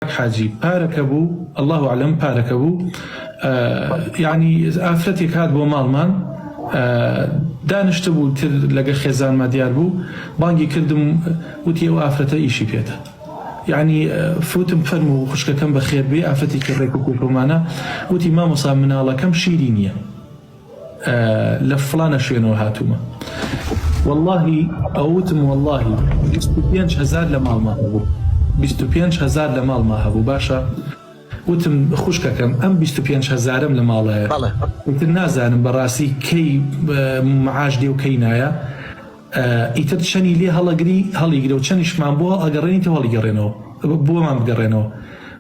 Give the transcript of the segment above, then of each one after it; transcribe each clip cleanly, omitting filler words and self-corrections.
کاک حاجی پارەکە بوو اللە اعلم پارەکە بوو یانی ئافرەتێک هات بۆ ماڵمان دانیشتبوو تر لەگە خێزانما دیار بوو بانگی کردم وتی ئەو ئافرەتە ئیشی پێتە یعنی فوتم فەرموو خوشکەکەم بەخێر بێ ئافرەتێکی ڕێک و پێکەومانە وتی مامۆسا مناڵەکەم شیری نییە لە فڵانە شوێنەوە هاتوومە وەڵاهی ئەوتم وەڵاهی 25 هەزار لە ماڵما هەبوو 25 هەزار لە ماڵما هەبوو باشە وتم خوشکەکەم ئەم 25 هەزارم لە ماڵایە ئیتر نازانم بەڕاستی کەی معاش دێ و کەی نایە ئیتر چەنی لێ هەڵەگری هەڵیگرە و چەنیشمان بۆ ئەگەڕێنیتەوە هەڵیگەڕێنەوە بۆمان بگەڕێنەوە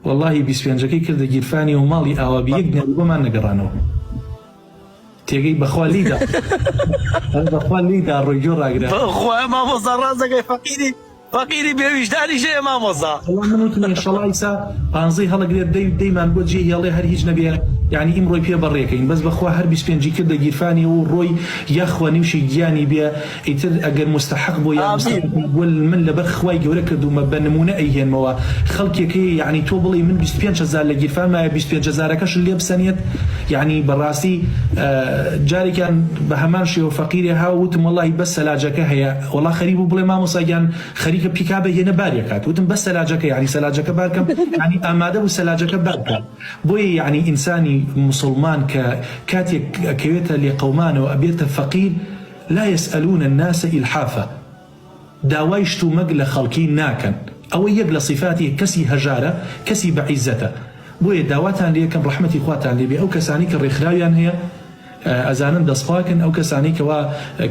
وەڵاهی 25ەکەی کردە گیرفانی و ماڵی ئاوا بی یەک دیناری بۆمان نەگەڕانەوە تێگەی بەخوا لێی دا بەخوا لێی دا ڕۆی گوێ ڕاگرە. بەخوا مامۆستا ڕاست دەکەی فەقیری فەقیری بێ ویژدانیش هەیە مامۆستا. وەڵا من وتم ئێشەڵا ئیسا پانزەی هەڵەگرێت دەی دەیمان بۆ جێ هێڵێ هەر هیچ نەبێ یانی ئیمڕۆی پێ بەڕێکەین بەس بەخوا هەر 25 ی کردە گیرفانیەوە و ڕۆی یاخوا نیوشی گیانی بێ ئیتر ئەگەر موستەحەق بۆ یا ئامین. موستەحەق بۆ من لەبەر خوای گەورە کردوومە بە نموونە ئەیهێنمەوە خەڵکێک هەیە یەعنی تۆ بڵێی من 25 هەزار لە گیرفانمایە 25 هەزارەکەشت لێ بسەنێت یەعنی بەڕاستی جارێکیان بە هەمان شێوە فەقیرێ ها وتم وەڵاهی بەس سەلاجەکە هەیە وەڵا خەریک بوو بڵێ مامۆستا گیان خەریکە پیکابە هێنە باری ئەکات وتم بەس سەلاجەکە یەعنی سەلاجەکە بارکەم یەعنی ئامادە بوو سەلاجەکە بار بکات بۆیە یەعنی ئینسانی موسڵمان کە کاتێک ئەکەوێتە لێقەومانەوە ئەبێتە فەقیر لا یسئلون الناس الحافا داوای شتومەک لە خەڵکی ناکەن ئەوە یەک لە سیفاتی کەسی هەژارە کەسی بە عیزەتە بۆیە داواتان لێکەم ڕەحمەتی خواتان لێبێ ئەو کەسانەی کە ڕێکخراویان هەیە ئەزانن دەستپاکن ئەو کەسانەی کەوا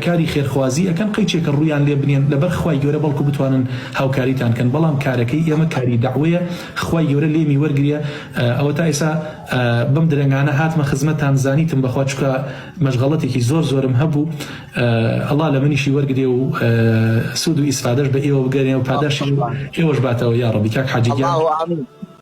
کاری خێرخوازی ئەکەن قەیچێکە ڕوویان لێ بنێن لەبەر خوای گەورە بەڵکو بتوانن هاوکاریتان کەن بەڵام کارەکەی ئێمە کاری دەعوەیە خوای گەورە لێمی وەرگرێ ئەوەتا ئێسا بەم درەنگانە هاتمە خزمەتتان زانیتم بەخوا چونکە مەشغەڵەتێکی زۆر زۆرم هەبوو ئەڵا لە منیشی وەرگرێ و سوود و ئیسفادەش بە ئێوە بگەێ و پاداشی ئێوەش باتەوە یاڕەبی کاک حاجی گیان. اللە آمین.